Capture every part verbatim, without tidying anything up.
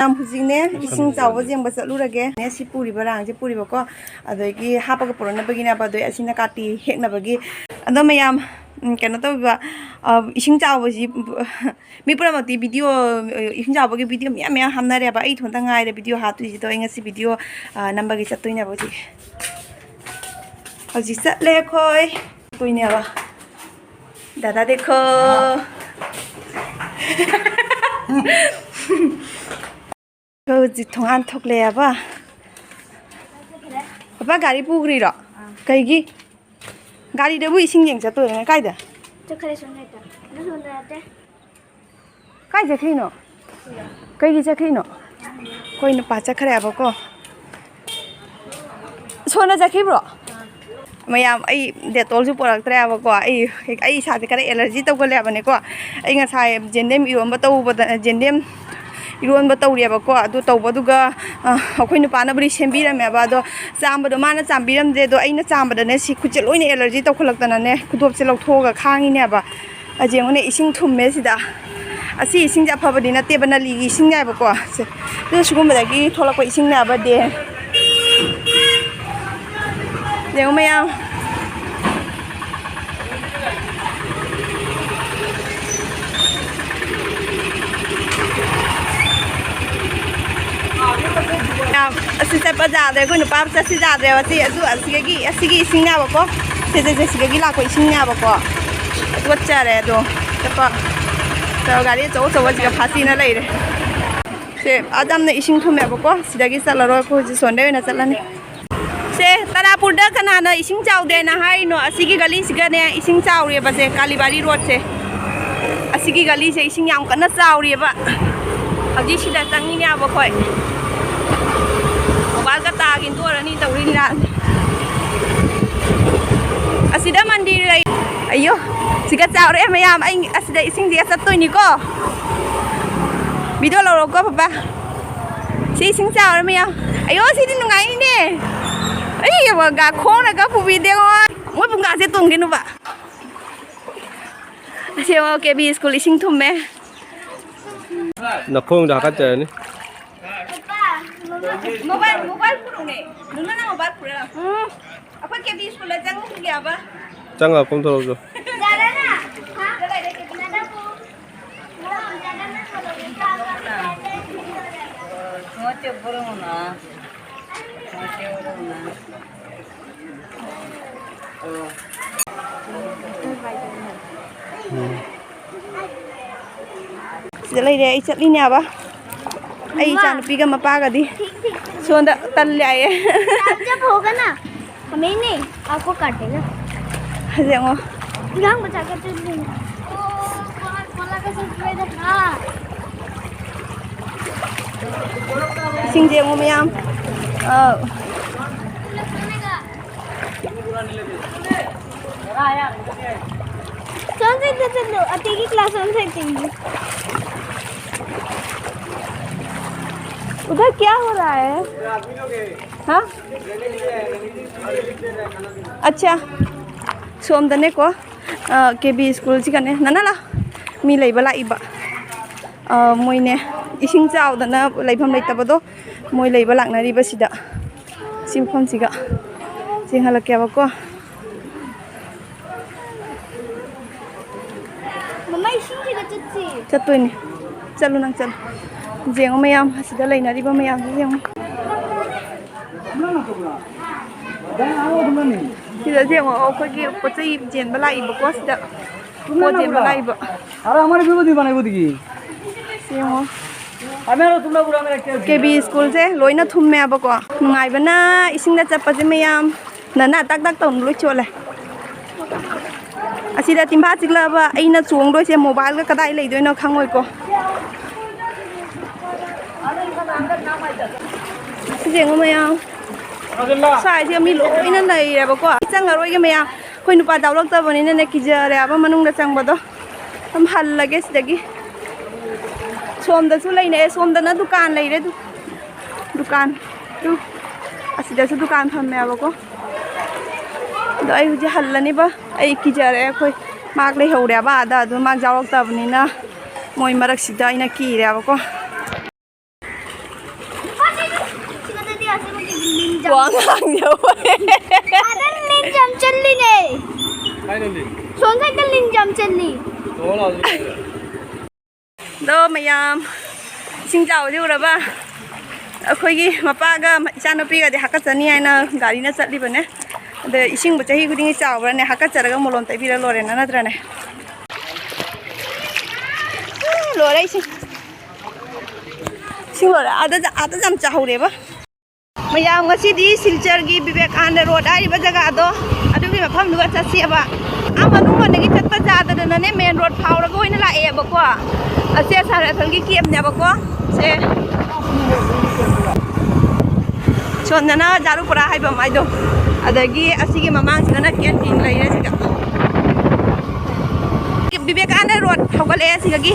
ꯌꯥꯝ ꯍꯧꯖꯤꯛꯅꯦ, ꯏꯁꯤꯡ ꯆꯥꯎꯕ ꯌꯦꯡꯕ ꯆꯠꯂꯨꯔꯒꯦ꯫ ꯅꯦ, ꯁꯤ ꯄꯨꯔꯤꯕ ꯔꯥꯡꯁꯦ ꯄꯨꯔꯤꯕꯀꯣ, ꯑꯗꯒꯤ ꯍꯥꯞꯄꯒ ꯄꯨꯔꯛꯅꯕꯒꯤꯅꯦꯕ, ꯑꯗꯩ ꯑꯁꯤꯅ ꯀꯥꯇꯤ ꯍꯦꯛꯅꯕꯒꯤ꯫ ꯑꯗꯣ ꯃꯌꯥꯝ, ꯎꯝ, ꯀꯩꯅꯣ ꯇꯧꯕꯤꯕ, ꯑ, ꯏꯁꯤꯡ ꯆꯥꯎꯕꯁꯤ, ꯃꯤ ꯄꯨꯝꯅꯃꯛꯇꯤ ꯚꯤꯗꯤꯑꯣ, ꯏꯁꯤꯡ ꯆꯥꯎꯕꯒꯤ ꯚꯤꯗꯤꯑꯣ ꯃꯌꯥꯝ ꯃꯌꯥꯝ ꯍꯥꯞꯅꯔꯦꯕ, ꯑꯩ ꯏꯊꯣꯟꯇ ꯉꯥꯏꯔꯦ ꯚꯤꯗꯤꯑꯣ ꯍꯥꯞꯇꯣꯏꯁꯤꯗꯣ꯫ ꯑꯩ ꯉꯁꯤ ꯚꯤꯗꯤꯑꯣ, ꯑ, ꯅꯝꯕꯒꯤ ꯆꯠꯇꯣꯏꯅꯦꯕ ꯍꯧꯖꯤꯛ꯫ ꯍꯧꯖꯤꯛ ꯆꯠꯂꯦ ꯑꯩꯈꯣꯏ꯫ ꯆꯠꯇꯣꯏꯅꯦꯕ꯫ ꯗꯥꯗꯥ ꯗꯦꯈꯣ꯫ ꯍꯧꯖꯤꯛ ꯊꯣꯡꯒꯥꯟ ꯊꯣꯛꯂꯛꯑꯦꯕ꯫ ꯄꯄꯥ ꯒꯥꯔꯤ ꯄꯨꯈ꯭ꯔꯤꯔꯣ? ꯀꯩꯒꯤ? ꯒꯥꯔꯤꯗꯕꯨ ꯏꯁꯤꯡ ꯌꯦꯡ ꯆꯠꯇꯣꯏꯔꯣ? ꯀꯥꯏꯗ? ꯆꯠꯈ꯭ꯔꯦ ꯁꯣꯝꯗ ꯍꯦꯛꯇ꯫ ꯑꯗꯨ ꯁꯣꯝꯗ ꯅꯠꯇꯦ꯫ ꯀꯥꯏ ꯆꯠꯈ꯭ꯔꯤꯅꯣ? ꯀꯩꯒꯤ ꯆꯠꯈ꯭ꯔꯤꯅꯣ? ꯑꯩꯈꯣꯏ ꯅꯨꯄꯥ ꯆꯠꯈ꯭ꯔꯦꯕꯀꯣ꯫ ꯁꯣꯟꯗ ꯆꯠꯈꯤꯕ꯭ꯔꯣ? ꯃꯌꯥꯝ, ꯑꯩ ꯗꯦꯇꯣꯜꯁꯨ ꯄꯣꯔꯛꯇ꯭ꯔꯦꯕꯀꯣ꯫ ꯑꯩ, ꯑꯩ ꯏꯁꯥꯁꯦ ꯈꯔ ꯑꯦꯂꯔꯖꯤ ꯇꯧꯒꯜꯂꯦꯕꯅꯦꯀꯣ꯫ ꯑꯩ ꯉꯁꯥꯏ ꯌꯦꯟꯗꯦꯝ ꯏꯔꯣꯟꯕ ꯇꯧꯕꯗ, ꯌꯦꯟꯗꯦꯝ ꯏꯔꯣꯟꯕ ꯇꯧꯔꯦꯕꯀꯣ꯫ ꯑꯗꯨ ꯇꯧꯕꯗꯨꯒ, ꯑ, ꯑꯩꯈꯣꯏ ꯅꯨꯄꯥꯅꯕꯨꯗꯤ ꯁꯦꯝꯕꯤꯔꯝꯃꯦꯕ꯫ ꯑꯗꯣ ꯆꯥꯝꯕꯗꯣ ꯃꯥꯅ ꯆꯥꯝꯕꯤꯔꯝꯗꯦ꯫ ꯑꯗꯣ ꯑꯩꯅ ꯆꯥꯝꯕꯗꯅꯦ, ꯁꯤ ꯈꯨꯠꯁꯦ ꯂꯣꯏꯅ ꯑꯦꯂꯔꯖꯤ ꯇꯧꯈꯠꯂꯛꯇꯅꯅꯦ, ꯈꯨꯗꯣꯞꯁꯦ ꯂꯧꯊꯣꯛꯑꯒ ꯈꯥꯡꯉꯤꯅꯦꯕ꯫ ꯑꯁꯤ ꯌꯦꯡꯉꯨꯅꯦ, ꯏꯁꯤꯡ ꯊꯨꯝꯃꯦ ꯁꯤꯗ꯫ ꯑꯁꯤ ꯏꯁꯤꯡꯁꯦ ꯑꯐꯕꯗꯤ ꯅꯠꯇꯦꯕ, ꯅꯂꯤꯒꯤ ꯏꯁꯤꯡꯅꯦꯕꯀꯣ꯫ ꯁꯦ, ꯑꯗꯨ ꯁꯤꯒꯨꯝꯕꯗꯒꯤ ꯊꯣꯛꯂꯛꯄ ꯏꯁꯤꯡꯅꯦꯕ ꯗꯦ꯫ ꯌꯦꯡꯉꯨ ꯃꯌꯥꯝ꯫ ꯌꯥꯝ, ꯑꯁꯤ ꯆꯠꯄ ꯌꯥꯗ꯭ꯔꯦ, ꯑꯩꯈꯣꯏ ꯅꯨꯄꯥ ꯆꯠꯁꯤ ꯌꯥꯗ꯭ꯔꯦꯕ꯫ ꯑꯁꯤ, ꯑꯗꯨ, ꯑꯁꯤꯗꯒꯤ, ꯑꯁꯤꯒꯤ ꯏꯁꯤꯡꯅꯦꯕꯀꯣ꯫ ꯁꯦ, ꯁꯦ, ꯁꯦ, ꯁꯤꯗꯒꯤ ꯂꯥꯛꯄ ꯏꯁꯤꯡꯅꯦꯕꯀꯣ꯫ ꯇꯨꯀꯠꯆꯔꯦ ꯑꯗꯣ꯫ ꯆꯠꯄ, ꯆꯠꯄ ꯒꯥꯔꯤ ꯑꯆꯧ ꯑꯆꯧꯕꯁꯤꯒ ꯐꯥꯁꯤꯅ ꯂꯩꯔꯦ꯫ ꯁꯦ, ꯑꯗꯥꯝꯅ ꯏꯁꯤꯡ ꯊꯨꯝꯃꯦꯕꯀꯣ꯫ ꯁꯤꯗꯒꯤ ꯆꯠꯂꯔꯣꯏ, ꯑꯩꯈꯣꯏ ꯍꯧꯖꯤꯛ ꯁꯣꯟꯗ ꯑꯣꯏꯅ ꯆꯠꯂꯅꯤ꯫ ꯁꯦ, ꯇꯔꯥꯄꯨꯔꯗ ꯀꯅꯥꯅ ꯏꯁꯤꯡ ꯆꯥꯎꯗꯦꯅ ꯍꯥꯏꯔꯤꯅꯣ? ꯑꯁꯤꯒꯤ ꯒꯂꯤꯁꯤꯒꯅꯦ ꯏꯁꯤꯡ ꯆꯥꯎꯔꯦꯕꯁꯦ, ꯀꯥꯂꯤꯕꯥꯔꯤ ꯔꯣꯗꯁꯦ꯫ ꯑꯁꯤꯒꯤ ꯒꯂꯤꯁꯦ ꯏꯁꯤꯡ ꯌꯥꯝ ꯀꯟꯅ ꯆꯥꯎꯔꯤꯑꯕ꯫ ꯍꯧꯖꯤꯛ ꯁꯤꯗ ꯆꯪꯉꯤꯅꯦꯕ ꯑꯩꯈꯣꯏ꯫ ꯃꯣꯕꯥꯏꯜꯒ ꯇꯥꯈꯤꯅ ꯇꯣꯔꯅꯤ ꯇꯧꯔꯤ ꯂꯤꯂꯥꯁꯦ꯫ ꯑꯁꯤꯗ ꯃꯟꯗꯤꯔ ꯂꯩ꯫ ꯑꯌꯣ, ꯁꯤꯒ ꯆꯥꯎꯔꯦ ꯃꯌꯥꯝ꯫ ꯑꯩ ꯑꯁꯤꯗ ꯏꯁꯤꯡꯁꯤꯒ ꯆꯠꯇꯣꯏꯅꯤꯀꯣ꯫ Video ꯂꯧꯔꯣꯀꯣ, papa. ꯁꯤ ꯏꯁꯤꯡ ꯆꯥꯎꯔꯦ ꯃꯌꯥꯝ꯫ ꯑꯌꯣ, ꯁꯤꯗꯤ ꯅꯨꯡꯉꯥꯏꯅꯤꯅꯦ꯫ ꯑꯩ ꯌꯦꯡꯉꯣ, ꯒꯥ-, ꯈꯣꯡꯅꯒ ꯄꯨꯕꯤꯗꯦꯉꯣ꯫ ꯃꯣꯏ ꯄꯨꯡꯀꯥꯁꯦ ꯇꯣꯡꯒꯤꯅꯨꯕ꯫ ꯑꯁꯤ ꯌꯦꯡꯉꯣ, ꯀꯦ ꯕꯤ ꯁ꯭ꯀꯨꯜ ꯏꯁꯤꯡ ꯊꯨꯝꯃꯦ꯫ ꯅꯈꯣꯡꯗ ꯍꯥꯀꯠꯆꯔꯅꯤ꯫ Mobile, mobile ꯄꯨꯔꯛꯎꯅꯦ꯫ ꯅꯨꯅ ꯅꯪ ꯃꯣꯕꯥꯏꯜ ꯄꯨꯔꯛꯑꯣ꯫ ꯎꯝ꯫ ꯑꯩꯈꯣꯏ ꯀꯦ ꯕꯤ ꯁ꯭ꯀꯨꯜꯗ ꯆꯪꯉꯨꯈꯤꯒꯦ ꯍꯥꯏꯕ꯫ ꯆꯪꯉꯒ ꯀꯨꯝꯊꯣꯔꯛꯎ ꯆꯣ꯫ ꯌꯥꯔꯦꯅ꯫ ꯍꯥ? ꯁꯤꯗ ꯂꯩꯔꯦ, ꯀꯦ ꯕꯤ ꯅꯪ꯫ ꯈꯣꯡꯎꯞꯁꯦ ꯄꯨꯔꯛꯎꯅ꯫ ꯈꯣꯡꯎꯞꯁꯦ ꯄꯨꯔꯛꯎꯅ꯫ ꯁꯤꯗ ꯂꯩꯔꯦ, ꯑꯩ ꯆꯠꯂꯤꯅꯦꯕ꯫ ꯑꯩ ꯏꯆꯥꯅꯨꯄꯤꯒ ꯃꯄꯥꯒꯗꯤ ꯁꯣꯝꯗ ꯇꯜꯂꯦ ꯍꯥꯏꯌꯦ꯫ ꯌꯥꯝ ꯆꯠꯄ ꯍꯣꯒꯅ꯫ हमें नहीं, आपको काटेगा। ꯌꯦꯡꯉꯣ꯫ ꯌꯥꯝ ꯃꯆꯥ ꯀꯠꯇꯣꯏꯅꯦ꯫ ꯏꯁꯤꯡꯁꯦ ꯌꯦꯡꯉꯣ ꯃꯌꯥꯝ꯫ ꯑꯥ꯫ ꯁꯣꯝ ꯁꯥꯏꯗꯇ ꯆꯠꯂꯣ, ꯑꯇꯩꯒꯤ ꯀ꯭ꯂꯥꯁ ꯁꯣꯝ ꯁꯥꯏꯗꯇꯒꯤ꯫ उधर क्या हो रहा है? हाँ? अच्छा, ꯁꯣꯝꯗꯅꯦꯀꯣ, ꯑ, ꯀꯦ ꯕꯤ ꯁ꯭ꯀꯨꯜꯁꯤꯒꯅꯦ꯫ ꯅꯅꯥ ꯂꯥꯎ꯫ ꯃꯤ ꯂꯩꯕ ꯂꯥꯛꯏꯕ꯫ ꯑ, ꯃꯣꯏꯅꯦ, ꯏꯁꯤꯡ ꯆꯥꯎꯗꯅ ꯂꯩꯐꯝ ꯂꯩꯇꯕꯗꯣ, ꯃꯣꯏ ꯂꯩꯕ ꯂꯥꯛꯅꯔꯤꯕꯁꯤꯗ꯫ ꯁꯤ ꯃꯐꯝꯁꯤꯒ ꯌꯦꯡꯍꯜꯂꯛꯀꯦꯕꯀꯣ꯫ ꯃꯃꯥ, ꯏꯁꯤꯡꯁꯤꯒ ꯆꯠꯁꯤ꯫ ꯆꯠꯇꯣꯏꯅꯦ꯫ ꯆꯠꯂꯨ, ꯅꯪ ꯆꯠꯂꯨ꯫ ꯌꯦꯡꯉꯨ ꯃꯌꯥꯝ, ꯑꯁꯤꯗ ꯂꯩꯅꯔꯤꯕ ꯃꯌꯥꯝꯁꯤ ꯌꯦꯡꯉꯨ꯫ ꯁꯤꯗ ꯌꯦꯡꯉꯣ, ꯑꯩꯈꯣꯏꯒꯤ ꯄꯣꯠ ꯆꯩ ꯆꯦꯟꯕ ꯂꯥꯛꯏꯕꯀꯣ, ꯁꯤꯗ ꯄꯣꯠ ꯆꯦꯟꯕ ꯂꯥꯛꯏꯕ꯫ अरे हमारे भी वो दीवाना है, वो देखिए। ꯁꯤ ꯌꯦꯡꯉꯣ꯫ ꯀꯦ ꯕꯤ ꯁ꯭ꯀꯨꯜꯁꯦ ꯂꯣꯏꯅ ꯊꯨꯝꯃꯦꯕꯀꯣ꯫ ꯅꯨꯡꯉꯥꯏꯕꯅ ꯏꯁꯤꯡꯗ ꯆꯠꯄꯁꯦ ꯃꯌꯥꯝ꯫ ꯅꯅꯥ ꯇꯛ ꯇꯛ ꯇꯧꯅ ꯂꯣꯏ ꯆꯣꯠꯂꯦ꯫ ꯑꯁꯤꯗ ꯇꯤꯝꯐꯥ ꯆꯤꯛꯂꯛꯑꯕ ꯑꯩꯅ ꯆꯣꯡꯗꯣꯏꯁꯦ ꯃꯣꯕꯥꯏꯜꯒ ꯀꯗꯥꯏ ꯂꯩꯗꯣꯏꯅꯣ ꯈꯪꯉꯣꯏꯀꯣ꯫ ꯁꯤ ꯌꯦꯡꯉꯣ ꯃꯌꯥꯝ꯫ ꯁ꯭ꯋꯥꯏꯁꯦ ꯃꯤ ꯂꯣꯏꯅ ꯂꯩꯔꯦꯕꯀꯣ꯫ ꯑꯩ ꯆꯪꯉꯔꯣꯏꯒꯦ ꯃꯌꯥꯝ꯫ ꯑꯩꯈꯣꯏ ꯅꯨꯄꯥ ꯌꯥꯎꯔꯛꯇꯕꯅꯤꯅꯅꯦ ꯀꯤꯖꯔꯦꯕ ꯃꯅꯨꯡꯗ ꯆꯪꯕꯗꯣ꯫ ꯑꯗꯨꯝ ꯍꯜꯂꯒꯦ ꯁꯤꯗꯒꯤ꯫ ꯁꯣꯝꯗꯁꯨ ꯂꯩꯅꯦ꯫ ꯁꯣꯝꯗꯅ ꯗꯨꯀꯥꯟ ꯂꯩꯔꯦ꯫ ꯑꯗꯨ ꯗꯨꯀꯥꯟ ꯇꯨ ꯑꯁꯤꯗꯁꯨ ꯗꯨꯀꯥꯟ ꯐꯝꯃꯦꯕꯀꯣ꯫ ꯑꯗꯣ ꯑꯩ ꯍꯧꯖꯤꯛ ꯍꯜꯂꯅꯤꯕ꯫ ꯑꯩ ꯀꯤꯖꯔꯦ꯫ ꯑꯩꯈꯣꯏ ꯃꯥꯛ ꯂꯩꯍꯧꯔꯦꯕ ꯑꯥꯗ꯫ ꯑꯗꯨ ꯃꯥꯛ ꯌꯥꯎꯔꯛꯇꯕꯅꯤꯅ ꯃꯣꯏ ꯃꯔꯛꯁꯤꯗ ꯑꯩꯅ ꯀꯤꯔꯦꯕꯀꯣ꯫ ꯋꯥ ꯉꯥꯡꯗꯦ꯫ ꯑꯗ ꯂꯤꯟ ꯌꯥꯝ ꯆꯠꯂꯤꯅꯦ꯫ ꯀꯥꯏꯗ ꯂꯤꯟ? ꯁꯣꯝ ꯁꯥꯏꯗ ꯂꯤꯟ ꯌꯥꯝ ꯆꯠꯂꯤ꯫ ꯇꯣꯡꯉ ꯂꯥꯛꯑꯣ꯫ ꯑꯗꯣ ꯃꯌꯥꯝ, ꯏꯁꯤꯡ ꯆꯥꯎꯕꯗꯤ ꯎꯔꯕ? ꯑꯩꯈꯣꯏꯒꯤ ꯃꯄꯥꯒ ꯏꯆꯥꯅꯨꯄꯤꯒꯗꯤ ꯍꯥꯀꯠꯆꯅꯤ ꯍꯥꯏꯅ ꯒꯥꯔꯤꯅ ꯆꯠꯂꯤꯕꯅꯦ꯫ ꯑꯗ ꯏꯁꯤꯡꯕꯨ ꯆꯍꯤ ꯈꯨꯗꯤꯡꯒꯤ ꯆꯥꯎꯕ꯭ꯔꯅꯦ? ꯍꯥꯀꯠꯆꯔꯒ ꯃꯣꯂꯣꯝ ꯇꯩꯕꯤꯔ ꯂꯣꯏꯔꯦꯅ, ꯅꯠꯇ꯭ꯔꯅꯦ? ꯎ, ꯂꯣꯏꯔꯦ ꯏꯁꯤꯡ꯫ ꯏꯁꯤꯡ ꯂꯣꯏꯔꯦ꯫ ꯑꯥꯗ, ꯑꯥꯗ ꯌꯥꯝ ꯆꯥꯍꯧꯔꯦꯕ꯫ ꯃꯌꯥꯝ, ꯉꯁꯤꯗꯤ ꯁꯤꯜꯆꯔꯒꯤ ꯕꯤꯕꯦꯀꯥꯅꯟꯗ ꯔꯣꯗ ꯍꯥꯏꯔꯤꯕ ꯖꯒꯥꯗꯣ, ꯑꯗꯨꯒꯤ ꯃꯐꯝꯗꯨꯒ ꯆꯠꯁꯦꯕ꯫ ꯑꯥ ꯃꯅꯨꯡ ꯂꯣꯝꯗꯒꯤ ꯆꯠꯄ ꯌꯥꯗꯗꯅꯅꯦ, ꯃꯦꯟ ꯔꯣꯗ ꯐꯥꯎꯔꯒ ꯑꯣꯏꯅ ꯂꯥꯛꯑꯦꯕꯀꯣ꯫ ꯑꯁꯦ ꯑꯁꯥ ꯔꯥꯏꯐꯜꯒꯤ ꯀꯦꯝꯅꯦꯕꯀꯣ꯫ ꯁꯦ꯫ ꯁꯣꯝꯗꯅ ꯖꯥꯔꯨꯄꯨꯔꯥ ꯍꯥꯏꯕ ꯃꯥꯏꯗꯣ꯫ ꯑꯗꯒꯤ ꯑꯁꯤꯒꯤ ꯃꯃꯥꯡꯁꯤꯗꯅ ꯀꯦꯟꯇꯤꯟ ꯂꯩꯔꯦ ꯁꯤꯗ꯫ ꯕꯤꯕꯦꯀꯥꯅꯟꯗ ꯔꯣꯗ ꯍꯧꯒꯠꯂꯛꯑꯦ ꯁꯤꯗꯒꯤ꯫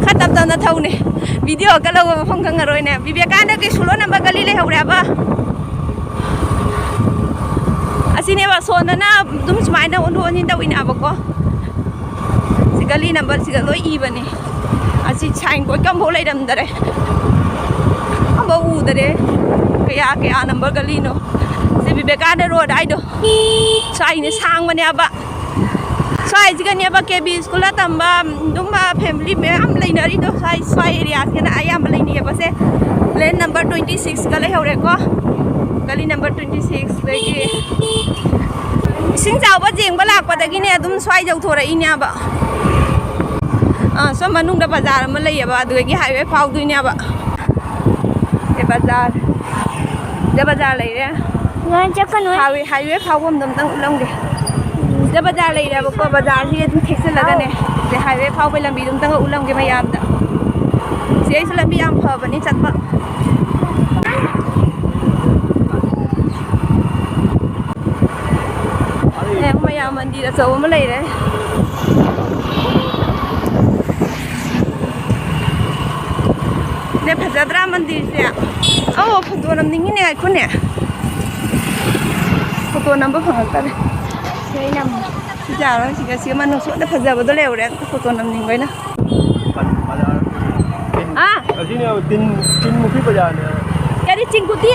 ꯈꯔ ꯇꯞ ꯇꯞꯅ ꯊꯧꯅꯦ꯫ ꯚꯤꯗꯤꯑꯣ ꯀ ꯂꯧꯕ ꯃꯐꯝ ꯈꯪꯉꯔꯣꯏꯅꯦ꯫ ꯕꯤꯕꯦꯀꯥꯅꯟꯗꯒꯤ ꯁꯣꯂꯣ ꯅꯝꯕꯔ ꯒꯂꯤ ꯂꯩꯍꯧꯔꯦꯕ꯫ ꯑꯁꯤꯅꯦꯕ ꯁꯣꯝꯗꯅ ꯑꯗꯨꯝ ꯁꯨꯃꯥꯏꯅ ꯑꯣꯟꯊꯣꯛ ꯑꯣꯟꯁꯤꯟ ꯇꯧꯋꯤꯅꯦꯕꯀꯣ꯫ ꯁꯤ ꯒꯂꯤ ꯅꯝꯕꯔꯁꯤꯒ ꯂꯣꯏ ꯏꯕꯅꯦ꯫ ꯑꯁꯤ ꯁꯥꯏꯟ ꯕꯣꯔꯗꯀ ꯑꯃꯐꯥꯎ ꯂꯩꯔꯝꯗꯔꯦ꯫ ꯑꯃꯐꯥꯎ ꯎꯗꯔꯦ꯫ ꯀꯌꯥ, ꯀꯌꯥ ꯅꯝꯕꯔ ꯒꯂꯤꯅꯣ? ꯁꯤ ꯕꯤꯕꯦꯀꯥꯅꯟꯗ ꯔꯣꯗ ꯍꯥꯏꯗꯣ꯫ ꯁ꯭ꯋꯥꯏꯅꯦ ꯁꯥꯡꯕꯅꯦꯕ꯫ ꯁ꯭ꯋꯥꯏꯁꯤꯒꯅꯦꯕ ꯀꯦ ꯕꯤ ꯁ꯭ꯀꯨꯜꯗ ꯇꯝꯕ ꯑꯗꯨꯝꯕ ꯐꯦꯃꯤꯂꯤ ꯃꯌꯥꯝ ꯂꯩꯅꯔꯤꯗꯣ꯫ ꯁ꯭ꯋꯥꯏ, ꯁ꯭ꯋꯥꯏ ꯑꯦꯔꯤꯌꯥꯁꯤꯅ ꯑꯌꯥꯝꯕ ꯂꯩꯅꯩꯌꯦꯕꯁꯦ꯫ ꯂꯦꯟ ꯅꯝꯕꯔ ꯇ꯭ꯋꯦꯟꯇꯤ ꯁꯤꯛꯁꯀ ꯂꯩꯍꯧꯔꯦꯀꯣ꯫ ꯒꯂꯤ ꯅꯝꯕꯔ ꯇ꯭ꯋꯦꯟꯇꯤ ꯁꯤꯛꯁꯇꯒꯤ ꯏꯁꯤꯡ ꯆꯥꯎꯕ ꯌꯦꯡꯕ ꯂꯥꯛꯄꯗꯒꯤꯅꯦ ꯑꯗꯨꯝ ꯁ꯭ꯋꯥꯏ ꯌꯧꯊꯣꯔꯛꯏꯅꯦꯕ꯫ ꯑꯥ, ꯁꯣꯝ ꯃꯅꯨꯡꯗ ꯕꯖꯥꯔ ꯑꯃ ꯂꯩꯌꯦꯕ, ꯑꯗꯨꯗꯒꯤ ꯍꯥꯏꯋꯦ ꯐꯥꯎꯗꯣꯏꯅꯦꯕ꯫ ꯁꯦ ꯕꯖꯥꯔ꯫ ꯁꯤꯗ ꯕꯖꯥꯔ ꯂꯩꯔꯦ꯫ ꯉꯥꯏ ꯆꯠꯀꯅꯨꯍꯦ꯫ ꯍꯥꯏꯋꯦ, ꯍꯥꯏꯋꯦ ꯐꯥꯎꯐꯝꯗꯣ ꯑꯝꯇꯪ ꯎꯠꯂꯝꯒꯦ꯫ ꯁꯤꯗ ꯕꯖꯥꯔ ꯂꯩꯔꯦꯕꯀꯣ, ꯕꯖꯥꯔꯁꯤ ꯑꯗꯨꯝ ꯊꯦꯛꯆꯜꯂꯒꯅꯦ꯫ ꯑꯥꯎ꯫ ꯁꯤꯗ ꯍꯥꯏꯋꯦ ꯐꯥꯎꯕꯩ ꯂꯝꯕꯤꯗꯣ ꯑꯝꯇꯪ ꯎꯠꯂꯝꯒꯦ ꯃꯌꯥꯝꯗ꯫ ꯁꯤꯗꯩꯁꯨ ꯂꯝꯕꯤ ꯌꯥꯝ ꯐꯕꯅꯤ ꯆꯠꯄ꯫ ꯍꯦꯛ ꯃꯌꯥꯝ ꯃꯟꯗꯤꯔ ꯑꯆꯧꯕ ꯑꯃ ꯂꯩꯔꯦ꯫ ꯅꯦ, ꯐꯖꯗ꯭ꯔꯥ ꯃꯟꯗꯤꯔꯁꯦ? ꯑꯧ, ꯐꯣꯇꯣ ꯅꯝꯅꯤꯡꯉꯤꯅꯦ, ꯉꯥꯏꯈꯣꯅꯦ꯫ ꯐꯣꯇꯣ ꯅꯝꯕ ꯐꯪꯉꯛꯇꯔꯦ꯫ ꯁꯤꯗꯩ ꯅꯝꯃꯣ꯫ ꯁꯤ ꯌꯥꯔꯣꯏ, ꯁꯤꯒ ꯁꯤꯒ ꯃꯅꯨꯡ ꯁꯣꯝꯗ ꯐꯖꯕꯗꯣ ꯂꯩꯍꯧꯔꯦ, ꯑꯝꯇ ꯐꯣꯇꯣ ꯅꯝꯅꯤꯡꯕ ꯑꯩꯅ꯫ ꯑꯥ? ꯑꯁꯤꯅꯦ, ꯇꯤꯟ, ꯇꯤꯟ ꯃꯨꯈꯤ ꯕꯖꯥꯔꯅꯦ꯫ ꯀꯔꯤ ꯆꯤꯡꯒꯨꯇꯤ?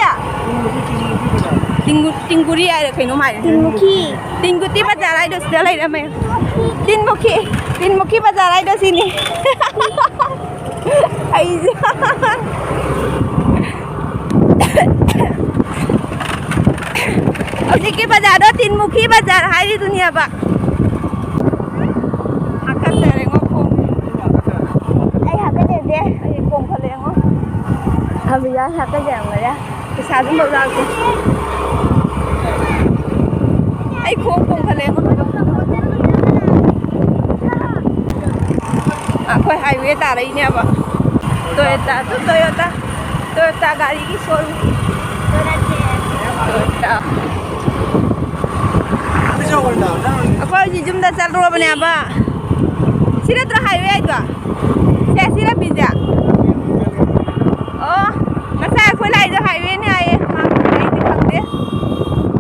ꯇꯤꯡꯒꯨ-, ꯇꯤꯡꯒꯨꯔꯤ ꯍꯥꯏꯔ ꯀꯩꯅꯣꯝ ꯍꯥꯏꯔꯦ꯫ ꯇꯤꯟꯃꯨꯈꯤ꯫ ꯇꯤꯡꯒꯨꯇꯤ ꯕꯖꯥꯔ ꯍꯥꯏꯗꯣ ꯁꯤꯗ ꯂꯩꯔꯝꯃꯦ꯫ ꯇꯤꯟꯃꯨꯈꯤ, ꯇꯤꯟꯃꯨꯈꯤ ꯕꯖꯥꯔ ꯍꯥꯏꯗꯣ ꯁꯤꯅꯤ꯫ ꯑꯩꯁꯦ ꯍꯧꯖꯤꯛꯀꯤ ꯕꯖꯥꯔꯗꯣ ꯇꯤꯟꯃꯨꯈꯤ ꯕꯖꯥꯔ ꯍꯥꯏꯔꯤꯗꯨꯅꯦꯕ꯫ ꯍꯥꯀꯠꯆꯔꯦꯉꯣ ꯈꯣꯡ꯫ ꯑꯩ ꯍꯥꯀꯠꯆꯗꯦ꯫ ꯑꯩ ꯈꯣꯡ ꯐꯠꯂꯦꯉꯣ꯫ ꯑꯕꯤꯌꯥ ꯍꯥꯀꯠꯆꯔꯝꯃꯔꯦ꯫ ꯄꯩꯁꯥ ꯑꯗꯨꯝ ꯂꯧ ꯂꯥꯛꯀꯦ꯫ ꯑꯩ ꯈꯣꯡ ꯄꯣꯝꯈꯠꯂꯦ꯫ ꯑꯩꯈꯣꯏ ꯍꯥꯏꯋꯦ ꯇꯥꯔꯛꯏꯅꯦꯕ꯫ ꯇꯣꯌꯣꯇꯥ, ꯑꯗꯨ ꯇꯣꯌꯣꯇꯥ, ꯇꯣꯌꯣꯇꯥ ꯒꯥꯔꯤꯒꯤ ꯁꯣꯔꯨꯝ꯫ ꯇꯣꯌꯣꯇꯥ꯫ ꯑꯩꯈꯣꯏ ꯍꯧꯖꯤꯛ ꯌꯨꯝꯗ ꯆꯠꯂꯨꯔꯕꯅꯦꯕ꯫ ꯁꯤ ꯅꯠꯇ꯭ꯔꯣ ꯍꯥꯏꯋꯦ ꯍꯥꯏꯗꯣ? ꯁꯦ, ꯁꯤ ꯂꯝꯕꯤꯁꯦ? ꯑꯣ, ꯉꯁꯥꯏ ꯑꯩꯈꯣꯏ ꯂꯥꯛꯏꯗꯣ ꯍꯥꯏꯋꯦꯅꯦ ꯍꯥꯏꯌꯦ꯫ ꯃꯥ ꯑꯩꯗꯤ ꯈꯪꯗꯦ꯫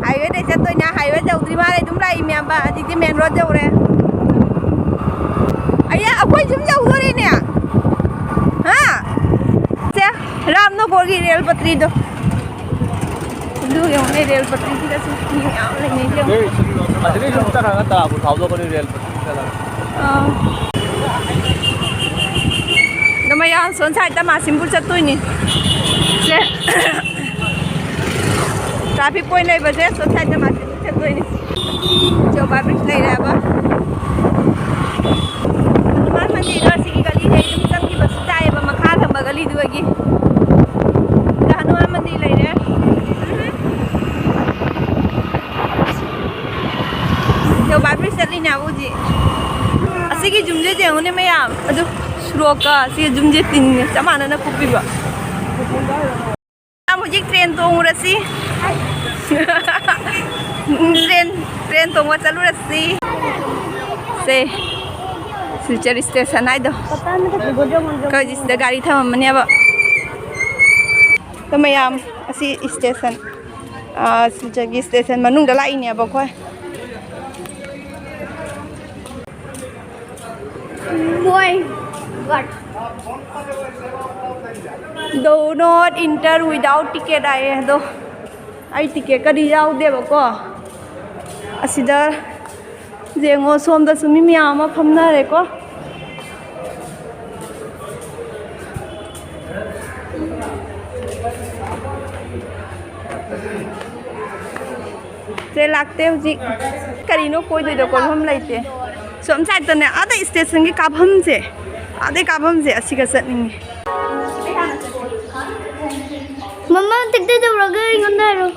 ꯍꯥꯏꯋꯦꯗꯩ ꯆꯠꯇꯣꯏꯅꯦ꯫ ꯍꯥꯏꯋꯦ ꯌꯧꯗ꯭ꯔꯤ ꯃꯥꯜꯂꯦ, ꯑꯗꯨꯝ ꯂꯥꯛꯏ ꯃꯌꯥꯝꯕ꯫ ꯍꯧꯖꯤꯛꯇꯤ ꯃꯦꯟ ꯔꯣꯗ ꯌꯧꯔꯦ꯫ ꯑꯌꯥ, ꯑꯩꯈꯣꯏ ꯌꯨꯝ ꯌꯧꯗꯣꯔꯦꯅꯦ꯫ ꯍꯥ? ꯁꯦ, ꯔꯥꯝꯅꯒꯣꯔꯒꯤ ꯔꯦꯜ ꯄꯠꯇ꯭ꯔꯤꯗꯣ꯫ ꯑꯗꯨ ꯌꯦꯡꯉꯨꯅꯦ, ꯔꯦꯜ ꯄꯠꯇ꯭ꯔꯤꯁꯤꯗꯁꯨ ꯃꯤ ꯃꯌꯥꯝ ꯂꯩꯅꯩꯁꯦ ꯌꯦꯡꯉꯨ꯫ ꯑꯁꯤꯗꯩ ꯁꯨꯝ ꯆꯠꯈ꯭ꯔꯒ ꯇꯔꯥꯄꯨꯔ ꯐꯥꯎꯗꯣꯛꯀꯅꯤ ꯔꯦꯜ ꯄꯠꯇ꯭ꯔꯤ ꯆꯠꯂꯒ꯫ ꯑꯥ꯫ ꯑꯗꯣ ꯃꯌꯥꯝ ꯁꯣꯝ ꯁꯥꯏꯗꯇ ꯃꯥꯁꯤꯝꯄꯨꯔ ꯆꯠꯇꯣꯏꯅꯤ꯫ ꯁꯦ꯫ ꯇ꯭ꯔꯥꯐꯤꯛ ꯄꯣꯏꯟ ꯂꯩꯕꯁꯦ ꯁꯣꯝ ꯁꯥꯏꯗꯇ ꯃꯥꯁꯤꯝꯄꯨꯔ ꯆꯠꯇꯣꯏꯅꯤ꯫ ꯖꯣꯒꯥ ꯕ꯭ꯔꯤꯖ ꯂꯩꯔꯦꯕ꯫ ꯍꯅꯨꯃꯥꯟ ꯃꯟꯗꯤꯔꯗꯣ ꯑꯁꯤꯒꯤ ꯒꯂꯤꯁꯦ ꯑꯗꯨꯝ ꯆꯪꯈꯤꯕꯁꯨ ꯇꯥꯏꯌꯦꯕ, ꯃꯈꯥ ꯊꯪꯕ ꯒꯂꯤꯗꯨꯗꯒꯤ꯫ ꯁꯤꯗ ꯍꯅꯨꯃꯥꯟ ꯃꯟꯗꯤꯔ ꯂꯩꯔꯦ꯫ ꯌꯣꯒꯥ ꯕ꯭ꯔꯤꯖ ꯆꯠꯂꯤꯅꯦ ꯍꯧꯖꯤꯛ꯫ ꯑꯁꯤꯒꯤ ꯌꯨꯝꯁꯦ ꯌꯦꯡꯉꯨꯅꯦ ꯃꯌꯥꯝ꯫ ꯑꯗꯨ ꯁꯣꯔꯣꯛꯀ ꯑꯁꯤꯒꯤ ꯌꯨꯝꯁꯦ ꯇꯤꯟꯅꯦ ꯆꯞ ꯃꯥꯟꯅꯅ ꯀꯨꯞꯄꯤꯕ꯫ ꯃꯌꯥꯝ ꯍꯧꯖꯤꯛ ꯇ꯭ꯔꯦꯟ ꯇꯣꯡꯉꯨꯔꯁꯤ꯫ ꯇ꯭ꯔꯦꯟ, ꯇ꯭ꯔꯦꯟ ꯇꯣꯡꯕ ꯆꯠꯂꯨꯔꯁꯤ꯫ ꯁꯦ, ꯁꯤꯜꯆꯔ ꯁ꯭ꯇꯦꯁꯟ ꯍꯥꯏꯗꯣ꯫ ꯑꯩꯈꯣꯏ ꯍꯧꯖꯤꯛ ꯁꯤꯗ ꯒꯥꯔꯤ ꯊꯝꯃꯝꯃꯅꯦꯕ꯫ ꯑꯗꯣ ꯃꯌꯥꯝ ꯑꯁꯤ ꯁ꯭ꯇꯦꯁꯟ, ꯑꯥ, ꯁꯤꯜꯆꯔꯒꯤ ꯁ꯭ꯇꯦꯁꯟ ꯃꯅꯨꯡꯗ ꯂꯥꯛꯏꯅꯦꯕ ꯑꯩꯈꯣꯏ꯫ ꯃꯣꯏ ꯒꯥꯔꯤ꯫ Do not enter without ticket ꯍꯥꯏꯌꯦ ꯑꯗꯣ, ꯑꯩ ꯇꯤꯀꯦꯠꯀꯗꯤ ꯌꯥꯎꯗꯦꯕꯀꯣ꯫ ꯑꯁꯤꯗ ꯌꯦꯡꯉꯣ, ꯁꯣꯝꯗꯁꯨ ꯃꯤ ꯃꯌꯥꯝ ꯑꯃ ꯐꯝꯅꯔꯦꯀꯣ꯫ ꯁꯦ ꯂꯥꯛꯇꯦ ꯍꯧꯖꯤꯛ꯫ ꯀꯔꯤꯅꯣ ꯀꯣꯏꯗꯣꯏꯗꯣ? ꯀꯣꯏꯐꯝ ꯂꯩꯇꯦ꯫ ꯁꯣꯝ ꯁꯥꯏꯠꯇꯅꯦ, ꯑꯥꯗ ꯏꯁꯇꯦꯁꯟꯒꯤ ꯀꯥꯐꯝꯁꯦ, ꯑꯥꯗꯩ ꯀꯥꯐꯝꯁꯦ ꯑꯁꯤꯒ ꯆꯠꯅꯤꯡꯉꯤ꯫ ꯃꯃꯥ ꯇꯤꯛꯇ ꯇꯧꯔꯒ ꯑꯩꯉꯣꯟꯗ ꯍꯥꯏꯔꯣ꯫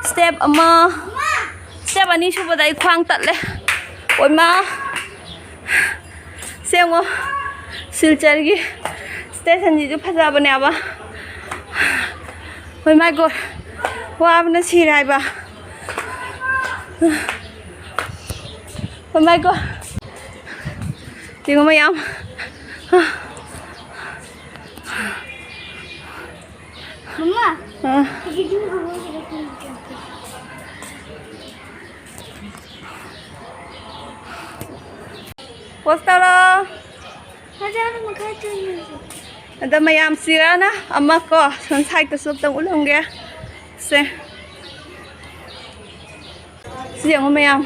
ꯁ꯭ꯇꯦꯞ ꯑꯃ, ꯁ꯭ꯇꯦꯞ ꯑꯅꯤ ꯁꯨꯕꯗ ꯑꯩ ꯈ꯭ꯋꯥꯡ ꯇꯠꯂꯦ꯫ ꯑꯣꯏꯃꯥ! ꯁꯦꯡꯉꯣ, ꯁꯤꯜꯆꯔꯒꯤ ꯁ꯭ꯇꯦꯁꯟꯁꯤꯁꯨ ꯐꯖꯕꯅꯦꯕ꯫ ꯍꯣꯏ ꯃꯥꯏ ꯒꯣꯗ, ꯋꯥꯕꯅ ꯁꯤꯔꯦ ꯍꯥꯏꯕ꯫ ꯍꯣꯏ ꯃꯥꯏ ꯒꯣꯗ, ꯌꯦꯡꯉꯣ ꯃꯌꯥꯝ꯫ ꯃꯃꯥ, ꯑ꯫ ꯄꯣꯁ ꯇꯧꯔꯣ꯫ ꯑꯗ ꯃꯌꯥꯝ ꯁꯤꯔꯥꯅ ꯑꯃ ꯀꯣ, ꯁꯣꯝ ꯁꯥꯏꯠꯇꯁꯨ ꯑꯝꯇꯪ ꯎꯠꯂꯝꯒꯦ꯫ ꯁꯦ꯫ ꯁꯤ ꯌꯦꯡꯉꯣ ꯃꯌꯥꯝ,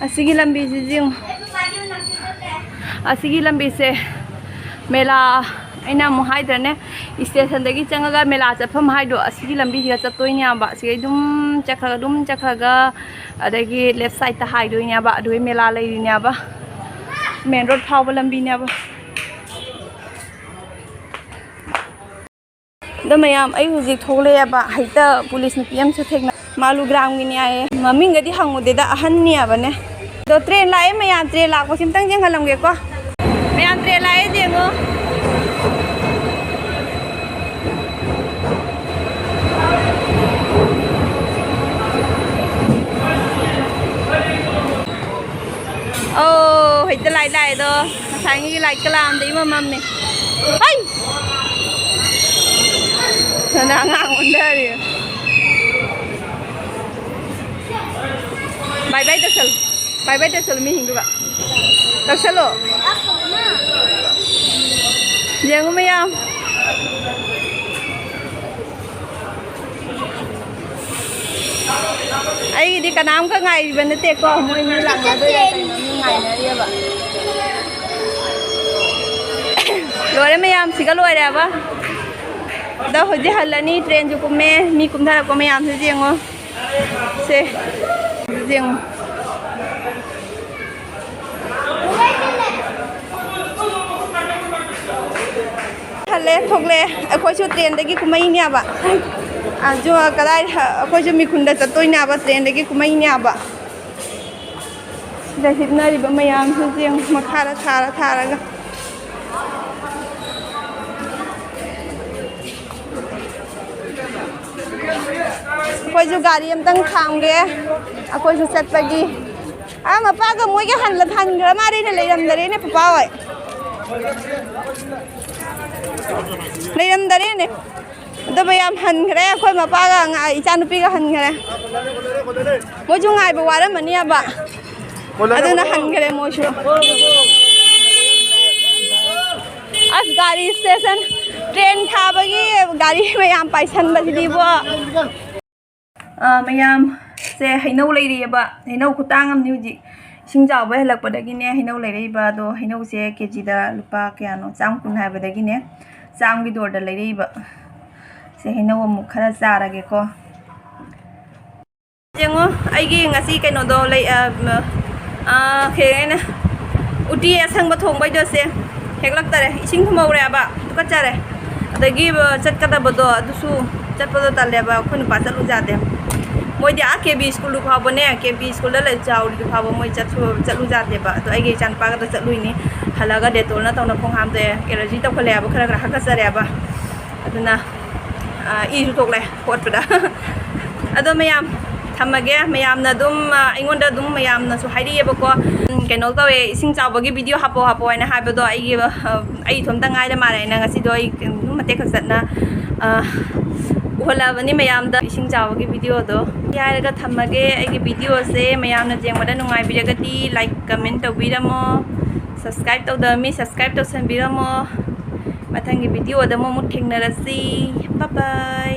ꯑꯁꯤꯒꯤ ꯂꯝꯕꯤꯁꯤ ꯌꯦꯡꯉꯣ꯫ ꯑꯁꯤꯒꯤ ꯂꯝꯕꯤꯁꯦ ꯃꯦꯂꯥ, ꯑꯩꯅ ꯑꯃꯨꯛ ꯍꯥꯏꯗ꯭ꯔꯅꯦ, ꯏꯁꯇꯦꯁꯟꯗꯒꯤ ꯆꯪꯉꯒ ꯃꯦꯂꯥ ꯆꯠꯐꯝ ꯍꯥꯏꯗꯣ ꯑꯁꯤꯒꯤ ꯂꯝꯕꯤꯁꯤꯗ ꯆꯠꯇꯣꯏꯅꯦꯕ꯫ ꯁꯤꯗꯩ ꯑꯗꯨꯝ ꯆꯠꯈ꯭ꯔꯒ, ꯑꯗꯨꯝ ꯆꯠꯈ꯭ꯔꯒ, ꯑꯗꯒꯤ ꯂꯦꯐ ꯁꯥꯏꯠꯇ ꯍꯥꯏꯗꯣꯏꯅꯦꯕ, ꯑꯗꯨꯒꯤ ꯃꯦꯂꯥ ꯂꯩꯔꯤꯅꯦꯕ, ꯃꯦꯟ ꯔꯣꯗ ꯐꯥꯎꯕ ꯂꯝꯕꯤꯅꯦꯕ꯫ ꯑꯗꯣ ꯃꯌꯥꯝ, ꯑꯩ ꯍꯧꯖꯤꯛ ꯊꯣꯛꯂꯛꯑꯦꯕ, ꯍꯦꯛꯇ ꯄꯨꯂꯤꯁ ꯅꯨꯄꯤ ꯑꯃꯁꯨ ꯊꯦꯡꯅ, ꯃꯥ ꯂꯨꯒ꯭ꯔꯥꯝꯒꯤꯅꯦ ꯍꯥꯏꯌꯦ, ꯃꯃꯤꯡꯒꯗꯤ ꯍꯪꯉꯨꯗꯦꯗ, ꯑꯍꯟꯅꯦꯕꯅꯦ꯫ ꯑꯗꯣ ꯇ꯭ꯔꯦꯟ ꯂꯥꯛꯑꯦ ꯃꯌꯥꯝ, ꯇ꯭ꯔꯦꯟ ꯂꯥꯛꯄꯁꯤ ꯑꯝꯇꯪ ꯌꯦꯡꯍꯜꯂꯝꯒꯦꯀꯣ꯫ ꯃꯌꯥꯝ, ꯇ꯭ꯔꯦꯟ ꯂꯥꯛꯑꯦ ꯌꯦꯡꯉꯣ꯫ ꯑꯧ, ꯍꯦꯛꯇ ꯂꯥꯛꯑꯦ, ꯂꯥꯛꯑꯦꯗꯣ꯫ ꯉꯁꯥꯏꯒꯤ ꯂꯥꯏꯠꯀ ꯂꯥꯛꯑꯝꯗ ꯏꯃꯝ ꯃꯝꯃꯦ꯫ ꯍꯩ! ꯅꯪꯅ ꯑꯉꯥꯡ ꯑꯣꯟꯊꯔꯤ꯫ ꯕꯥꯏ ꯕꯥꯏ ꯇꯧꯁꯜꯂꯨ꯫ ꯕꯥꯏ ꯕꯥꯏ ꯇꯧꯁꯜꯂꯨ ꯃꯤꯁꯤꯡꯗꯨꯒ꯫ ꯇꯧꯁꯜꯂꯣ꯫ ꯌꯦꯡꯉꯨ ꯃꯌꯥꯝ꯫ ꯑꯩꯒꯤꯗꯤ ꯀꯅꯥꯝꯀ ꯉꯥꯏꯔꯤꯕ ꯅꯠꯇꯦꯀꯣ, ꯃꯣꯏ ꯃꯤ ꯂꯥꯛꯅꯗꯣꯏꯔꯥ ꯀꯩꯅꯣ, ꯃꯤ ꯉꯥꯏꯅꯔꯤꯑꯕ꯫ ꯂꯣꯏꯔꯦ ꯃꯌꯥꯝ, ꯁꯤꯒ ꯂꯣꯏꯔꯦꯕ꯫ ꯑꯗꯣ ꯍꯧꯖꯤꯛ ꯍꯜꯂꯅꯤ, ꯇ꯭ꯔꯦꯟꯁꯨ ꯀꯨꯝꯃꯦ, ꯃꯤ ꯀꯨꯝꯊꯔꯛꯄ ꯃꯌꯥꯝꯁꯤꯁꯨ ꯌꯦꯡꯉꯣ꯫ ꯁꯦ, ꯌꯦꯡꯉꯣ꯫ ꯍꯜꯂꯦ, ꯊꯣꯛꯂꯛꯑꯦ꯫ ꯑꯩꯈꯣꯏꯁꯨ ꯇ꯭ꯔꯦꯟꯗꯒꯤ ꯀꯨꯝꯃꯛꯏꯅꯦꯕ꯫ ꯑꯗꯨ ꯀꯗꯥꯏ, ꯑꯩꯈꯣꯏꯁꯨ ꯃꯤꯈꯨꯟꯗ ꯆꯠꯇꯣꯏꯅꯦꯕ, ꯇ꯭ꯔꯦꯟꯗꯒꯤ ꯀꯨꯝꯃꯛꯏꯅꯦꯕ꯫ ꯁꯤꯗ ꯍꯤꯞꯅꯔꯤꯕ ꯃꯌꯥꯝꯁꯤꯡꯁꯦ ꯌꯦꯡꯉꯨ, ꯃꯈꯥꯗ ꯊꯥꯔ ꯊꯥꯔꯒ꯫ ꯑꯩꯈꯣꯏꯁꯨ ꯒꯥꯔꯤ ꯑꯝꯇꯪ ꯈꯥꯝꯒꯦ, ꯑꯩꯈꯣꯏꯁꯨ ꯆꯠꯄꯒꯤ꯫ ꯑꯥ, ꯃꯄꯥꯒ ꯃꯣꯏꯒ ꯍꯜꯂ ꯍꯟꯈ꯭ꯔ ꯃꯥꯜꯂꯦꯅꯦ, ꯂꯩꯔꯝꯗꯔꯦꯅꯦ ꯄꯄꯥ ꯍꯣꯏ꯫ ꯂꯩꯔꯝꯗꯔꯦꯅꯦ꯫ ꯑꯗꯨ ꯃꯌꯥꯝ ꯍꯟꯈ꯭ꯔꯦ, ꯑꯩꯈꯣꯏ ꯃꯄꯥꯒ ꯉꯥ-, ꯏꯆꯥꯅꯨꯄꯤꯒ ꯍꯟꯈ꯭ꯔꯦ꯫ ꯃꯣꯏꯁꯨ ꯉꯥꯏꯕ ꯋꯥꯔꯝꯃꯅꯤꯕ, ꯑꯗꯨꯅ ꯍꯟꯈ꯭ꯔꯦ ꯃꯣꯏꯁꯨ꯫ ꯑꯁ, ꯒꯥꯔꯤ ꯁ꯭ꯇꯦꯁꯟ, ꯇ꯭ꯔꯦꯟ ꯊꯥꯕꯒꯤ ꯒꯥꯔꯤ ꯃꯌꯥꯝ ꯄꯥꯏꯁꯟꯕꯁꯤꯗꯤꯕꯣ꯫ ꯑꯥ, ꯃꯌꯥꯝ, ꯁꯦ ꯍꯩꯅꯧ ꯂꯩꯔꯤꯑꯕ, ꯍꯩꯅꯧ ꯈꯨꯇꯥꯡ ꯑꯃꯅꯤ ꯍꯧꯖꯤꯛ꯫ ꯏꯁꯤꯡ ꯆꯥꯎꯕ ꯍꯦꯜꯂꯛꯄꯗꯒꯤꯅꯦ ꯍꯩꯅꯧ ꯂꯩꯔꯛꯏꯕ, ꯑꯗꯣ ꯍꯩꯅꯧꯁꯦ ꯀꯦ ꯖꯤꯗ ꯂꯨꯄꯥ ꯀꯌꯥꯅꯣ? ꯆꯥꯝ ꯀꯨꯟ ꯍꯥꯏꯕꯗꯒꯤꯅꯦ, ꯆꯥꯝꯒꯤ ꯗꯣꯔꯗ ꯂꯩꯔꯛꯏꯕ꯫ ꯁꯦ ꯍꯩꯅꯧ ꯑꯃꯨꯛ ꯈꯔ ꯆꯥꯔꯒꯦꯀꯣ꯫ ꯌꯦꯡꯉꯣ, ꯑꯩꯒꯤ ꯉꯁꯤ ꯀꯩꯅꯣꯗꯣ ꯂꯩ, ꯑ, ꯃ-, ꯑ, ꯀꯩ ꯍꯥꯏꯅ, ꯎꯇꯤ ꯑꯁꯪꯕ ꯊꯣꯡꯕꯩꯗꯣ ꯁꯦ ꯍꯦꯛꯂꯛꯇꯔꯦ, ꯏꯁꯤꯡ ꯊꯨꯝꯍꯧꯔꯦꯕ, ꯇꯨꯀꯠꯆꯔꯦ꯫ ꯑꯗꯒꯤ, ꯑ, ꯆꯠꯀꯗꯕꯗꯣ ꯑꯗꯨꯁꯨ ꯆꯠꯄꯗꯣ ꯇꯜꯂꯦꯕ, ꯑꯩꯈꯣꯏ ꯅꯨꯄꯥ ꯆꯠꯂꯨ ꯌꯥꯗꯦ꯫ ꯃꯣꯏꯗꯤ ꯑꯥ ꯀꯦ ꯕꯤ ꯁ꯭ꯀꯨꯜꯗꯨ ꯐꯥꯎꯕꯅꯦ, ꯀꯦ ꯕꯤ ꯁ꯭ꯀꯨꯜꯗ ꯂꯩ ꯆꯥꯎꯔꯤꯗꯨ ꯐꯥꯎꯕ ꯃꯣꯏ ꯆꯠꯁꯨ-, ꯆꯠꯂꯨ ꯌꯥꯗꯦꯕ꯫ ꯑꯗꯣ ꯑꯩꯒꯤ ꯏꯆꯥꯅꯨꯄꯥꯒꯗꯣ ꯆꯠꯂꯨꯏꯅꯤ, ꯍꯜꯂꯛꯑꯒ ꯗꯦꯇꯣꯜꯅ ꯇꯧꯅ ꯈꯣꯡ ꯍꯥꯝꯗꯣꯛꯑꯦ, ꯑꯦꯂꯔꯖꯤ ꯇꯧꯈꯠꯂꯛꯑꯦꯕ, ꯈꯔ ꯈꯔ ꯍꯥꯀꯠꯆꯔꯦꯕ꯫ ꯑꯗꯨꯅ, ꯑ, ꯏꯁꯨ ꯊꯣꯛꯂꯛꯑꯦ ꯍꯣꯠꯄꯗ꯫ ꯑꯗꯣ ꯃꯌꯥꯝ, ꯊꯝꯃꯒꯦ꯫ ꯃꯌꯥꯝꯅ ꯑꯗꯨꯝ ꯑ, ꯑꯩꯉꯣꯟꯗ ꯑꯗꯨꯝ ꯃꯌꯥꯝꯅꯁꯨ ꯍꯥꯏꯔꯛꯑꯦꯕꯀꯣ, ꯎꯝ, ꯀꯩꯅꯣ ꯇꯧꯋꯦ, ꯏꯁꯤꯡ ꯆꯥꯎꯕꯒꯤ ꯚꯤꯗꯤꯑꯣ ꯍꯥꯞꯄꯣ ꯍꯥꯞꯄꯣ ꯍꯥꯏꯅ ꯍꯥꯏꯕꯗꯣ, ꯑꯩꯒꯤ ꯑ, ꯑꯩ ꯏꯊꯣꯝꯇ ꯉꯥꯏꯔ ꯃꯥꯜꯂꯦ ꯍꯥꯏꯅ ꯉꯁꯤꯗꯣ ꯑꯩ ꯑꯗꯨꯝ ꯃꯇꯦꯛ ꯈꯛ ꯆꯠꯅ ꯑ, ꯎꯍꯜꯂꯛꯑꯕꯅꯤ ꯃꯌꯥꯝꯗ ꯏꯁꯤꯡ ꯆꯥꯎꯕꯒꯤ ꯚꯤꯗꯤꯑꯣꯗꯣ꯫ ꯍꯥꯏꯔꯒ ꯊꯝꯃꯒꯦ꯫ ꯑꯩꯒꯤ ꯚꯤꯗꯤꯑꯣꯁꯦ ꯃꯌꯥꯝꯅ ꯌꯦꯡꯕꯗ ꯅꯨꯡꯉꯥꯏꯕꯤꯔꯒꯗꯤ ꯂꯥꯏꯛ ꯀꯃꯦꯟ ꯇꯧꯕꯤꯔꯝꯃꯣ꯫ ꯁꯕꯁꯀ꯭ꯔꯥꯏꯞ ꯇꯧꯗꯕ ꯃꯤ ꯁꯕꯁꯀ꯭ꯔꯥꯏꯞ ꯇꯧꯁꯟꯕꯤꯔꯝꯃꯣ꯫ ꯃꯊꯪꯒꯤ ꯚꯤꯗꯤꯑꯣꯗ ꯑꯃꯨꯛ ꯑꯃꯨꯛ ꯊꯦꯡꯅꯔꯁꯤ꯫ ꯕꯥꯏ ꯕꯥꯏ꯫